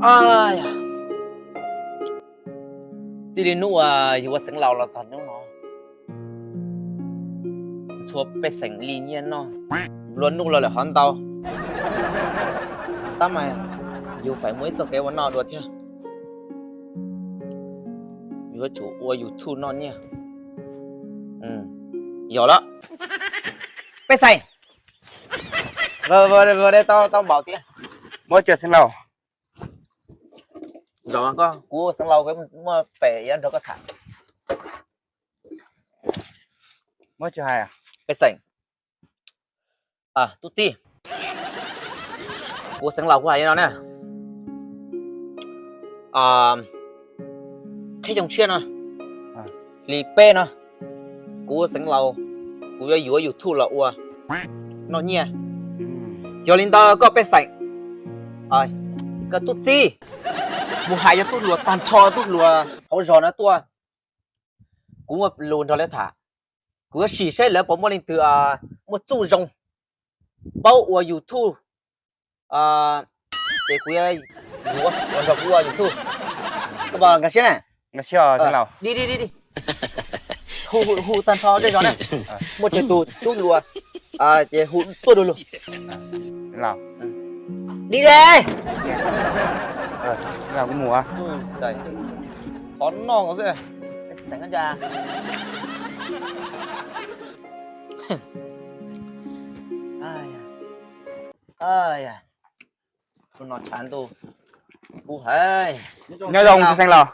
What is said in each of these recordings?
Txij li hnub uas yus ua xeev laus los txog hnub no, ntxhua pej xeem li nyiaj noj, nplua nuj los lawm hov ntau. Tab mas yus faim muaj ib txoj kev ua noj dua thiab. Yuav tsum ua YouTube noj nyiaj. Yog lawm, pej xeem, tau npaum tias muab cov xeev laus zaum no koj, kuv xeev laus kuv muaj pem yuav nrog koj tham. Muab tsis hais, pej xeem, tub txib, kuv xeev laus kuv hais li no na. Qhib xyoo tshiab no, hli peb no, kuv xeev laus kuv yuav yuav YouTube los ua noj nyiaj. Yog li ntawd koj pej xeem, koj tub txib, mus hais cov tub hluas tag nrho, tub hluas hauv zos no tuaj, kuv muaj lus nrog lawv tham. Kuv yuav sim saib lawv puas muaj leej twg muaj txuj zoo paub ua YouTube, ces kuv yuav yuav los nrog kuv ua YouTube. Koj puas nkag siab na? Hu tag nrho zej zos na, muaj tsawg tus tub hluas ces hu tuaj dua lug. Li de, qhov noj xwb, xeem a. Tus no tshav ntuj, kuv hais. Nyob zoo txiv xeev laus.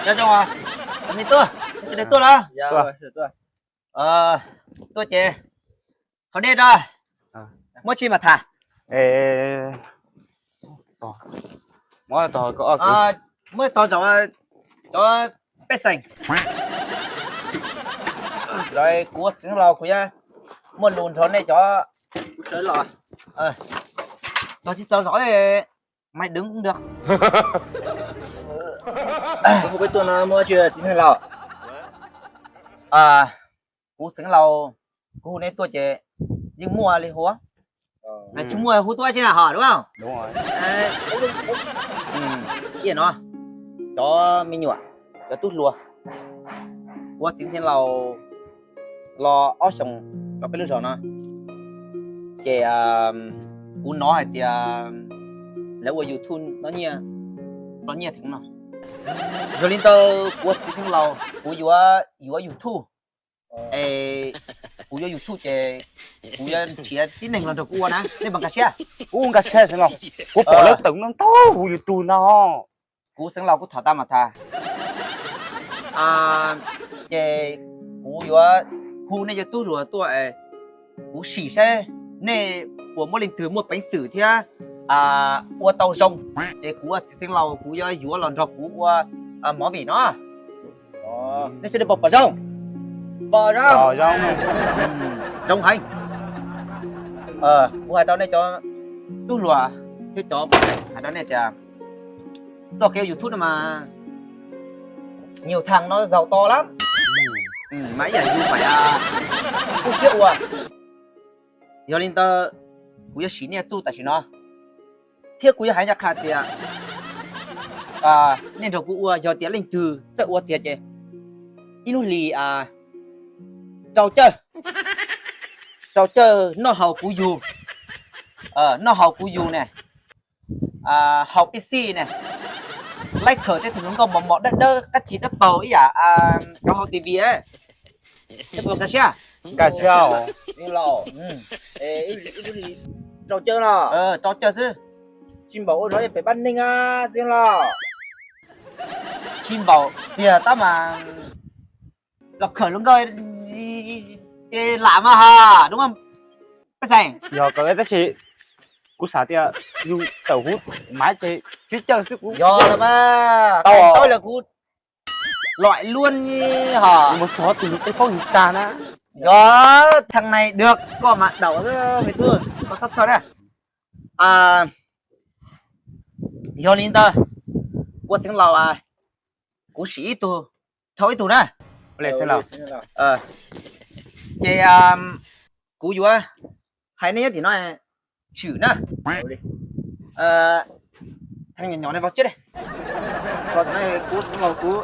Nyob zoo, me tub, tsis dej tuaj los? Tuaj ces haus dej rau, muab tsi mam tham. Muab tog zaum cov pej xeem, lawv kuv txiv xeev laus kuv yuav muaj lus nrog nej cov sawv los. Tog tsis txaus zov, maj deev kuv nrog. Peb tuaj no muaj tsi txiv xeev laus? Kuv txiv xeev laus, kuv hu nej tuaj ces yeej muaj li hu, tsis muaj hu tuaj tsi na ho, đúng không? Ib yam no, cov me nyuam, cov tub hluas, kuv txiv xeev laus los ob xyoos rau peb lub zos no, ces kuv hnov hais tias lawv ua YouTube noj nyiaj, noj nyiaj theem no. Yog li ntawd kuv txiv xeev laus kuv yuav yuav YouTube, es kuv yuav YouTube ces kuv yuav nrhiav tib neeg los nrog kuv ua na, nej puas nkag siab? Kuv nkag siab xeev laus, kuv pom lawv tawm no ntau hu YouTube no. Kuv xeev laus kuv tham tag mas tham, ces kuv yuav hu nej cov tub hluas tuaj, kuv sim saib nej puas muaj leej twg muaj peev xwm thiab ua tau zoo, ces kuv txiv xeev laus kuv yuav yuav los nrog kuv ua movie no. Nej sawv daws pom pom zoo? Pom zoo. Zoo heev. Kuv hais rau nej cov tub hluas thiab cov pej xeem, hais rau nej tias txoj kev YouTube no mas nhiều thằng nó giàu to lắm, mas ib yam yus phải kub siab ua. Yog li ntawd, kuv yuav sim nej txuj tam sim no, thiab kuv yuav hais ncaj qha tias nej nrog kuv ua, yog tias leej twg txawj ua tiag ces ib hnub hlis rau cawj, rau cawj noj haus kuv yug, noj haus kuv yug ne, haus pib xij ne, laib khawm tej tus hluas nkauj mos mos dawb dawb qab thim dawb paug ib yam cov hauv T V. Nkag siab? Nkag siab. Rau cawj los? Rau cawj xwb. Tsis npaum ua zov pem pab neeg xwb los? Tsis npaum tiag tab mas los khawm hluas nkauj ces lam mas ha, đúng không? Pej xeem, yog kawg tab sis kuv xav tias yus tawm hub mav ces tsib caug xwb kuv yog los mas tau lawm kuv lom luaj ho mus txog tus lus tej paub yus tag na. Yog thaj nai được koj mas daum xwb me tub, koj txhob txhawj na. Yog li ntawd, kuv xeev laus, kuv sim ib tug, rau ib tug na. Ces kuv yuav hais nej nyob tim no, Tshwm na. Thaj nyuam nyuam ne, vau tsiab li. Koj tam no kuv xeev laus kuv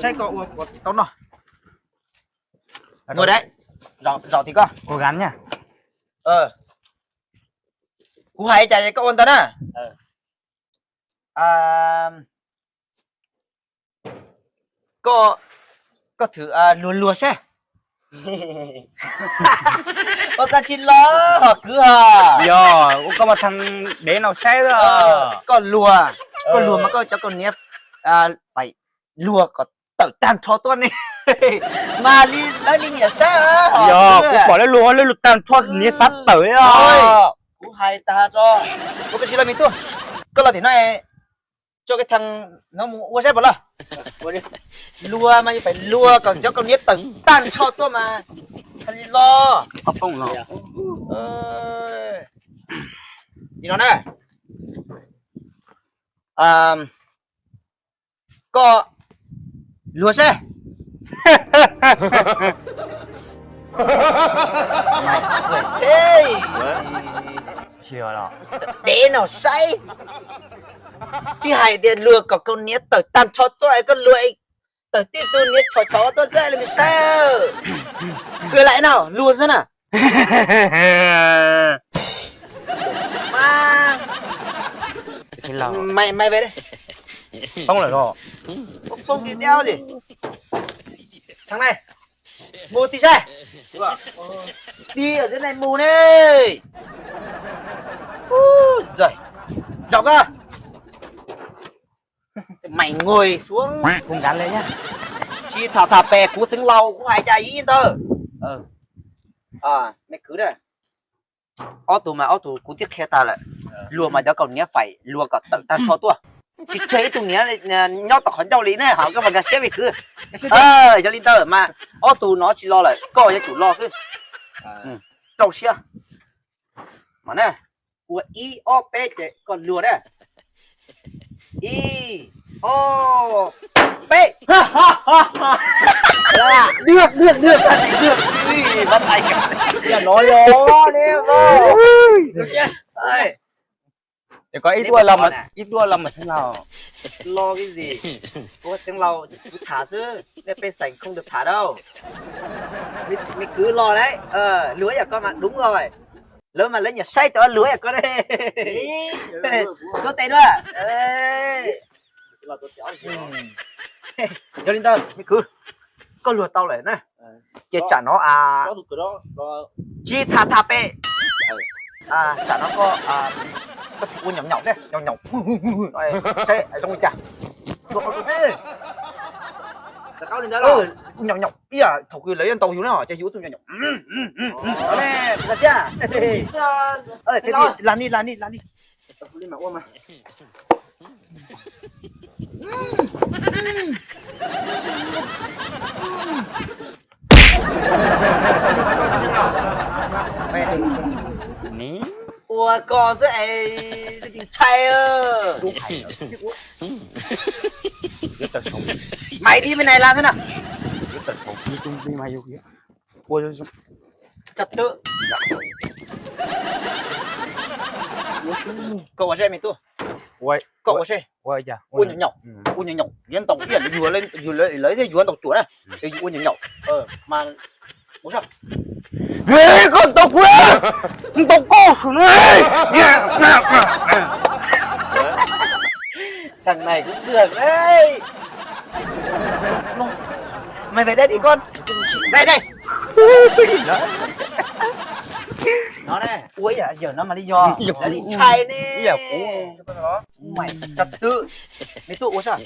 saib koj ua kuv tau noj. Ua dab, zaum tim koj. Kuv hais cas koj ua ntawd na. Koj, koj thwm luag luag saib. Ua koj tsis los hos kwv hos. Yog ua koj mas thaj dev no saib. Koj luag, koj luag mas koj cov kaus hniav faim luag kom tawm tag nrho tuaj ne. Mas li lawv li nyiam saib. Yog kuv pom lawv luag, lawv luag tag nrho hniav xav tawm li os. Kuv hais tas tso, ua koj tsis los me tub, koj los tim no, tso koj thaj no mus ua saib puas los. Luag mas yuav faim luag kom cov kaus hniav tawm tag nrho tuaj mas thiaj li los. Li no na, koj luag saib. Dev no saib, twb hais tias luag kom kaus hniav tawm tag nrho tuaj, koj luag tawm tib tug hniav tshauv tshauv tuaj xwb li saib. Koj lam no luag xwb na. Poob lawm los. Poob kiag thiab li. Thaj no mus tim saib. Tim saib mus ne. Zaum koj. Mày ngồi xuống. Tsis tham tham pem kuv xeev laus kuv hais cas ib ntawd. Me kwv na, ob tug mas ob tug kuv twb qhia tag lawm. Luag mas cov kaus hniav faim luag kom tawm tag nrho tuaj, tsis tseg ib tug hniav nyob tom qhov ncauj li ne, ho koj mas nkag siab me kwv. Yog li ntawd mas ob tug no tsis los lawm, koj yuav tsum los xwb. Rau siab. Mas na, ua ib ob peb ces koj luag na. Ib, ob, peb. Ua, ua, ua, ua, ua, ua, ua, ua, ua, ua, ua, Es koj ib duaj los mas, ib duaj los mas xeev laus. Los cái gì? Ua xeev laus kuv tham xwb, nej pej xeem không được thả đâu. Me kwv los lawm, luag ib yam koj mas đúng rồi. Lawv mas lawv nyiam saib cov luag ib yam koj ne. Koj tes dua. Yog li ntawd me kwv, koj luag tau lawm na, ces tsam no tsis tham tham pem. Tsam no koj, koj ua nyaum nyaum thiab, nyaum nyaum, saib zoo li cas. Nyaum nyaum ib yam thaum kws lawv yuav ntaus yus na ces yus ua tus nyaum nyaum. Lam ni, lam ni, lam ni. Ua koj xwb es ntshai. Mày đi bên này làm thế nào? Trật tự. Koj ua seb me tub. Koj ua seb. Ua nyaum nyaum, ua nyaum nyaum, yuav ntaus ib yam li yus, lawv thiaj yuav ntaus cuam na. Ces yus ua nyaum nyaum mas ua seb. Koj ntaus kuv, ntaus koj sum na. Thằng này cũng được đấy. Mày về đây đi con. Đây đây. Nó nè, ua ib yam yawm no mas li yog, ntshai ne. Mày trật tự. Me tub ua seb.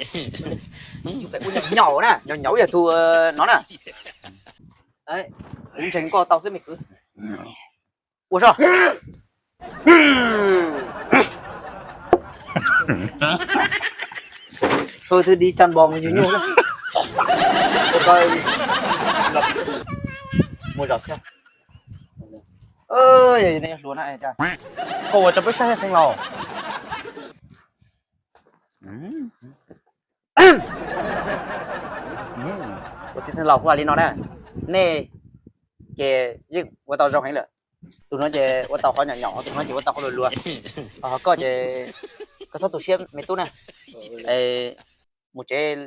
Yus phải ua nyaum nyaum na, nyaum nyaum yog tus no na. Kuv ntseeg koj tau xwb me kwv. Ua seb. Thôi thôi đi chăn bò mà nhiều nhung lắm. Ôi coi. Mua giọt xem. Ơ, giờ này lúa này cha. Cô ở trong bếp sắt hay xăng lò? Ua txiv xeev laus hu li no na, nej ces yeej ua tau zoo heev lawm. Tus no ces ua tau qhov nyom nyom, tus no ces ua tau qhov luag luag. Ho koj ces koj txhob tu siab me tub na. Mus tsev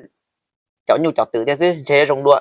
caum nyuj caum twm thiab xwb ntshe zoo dua.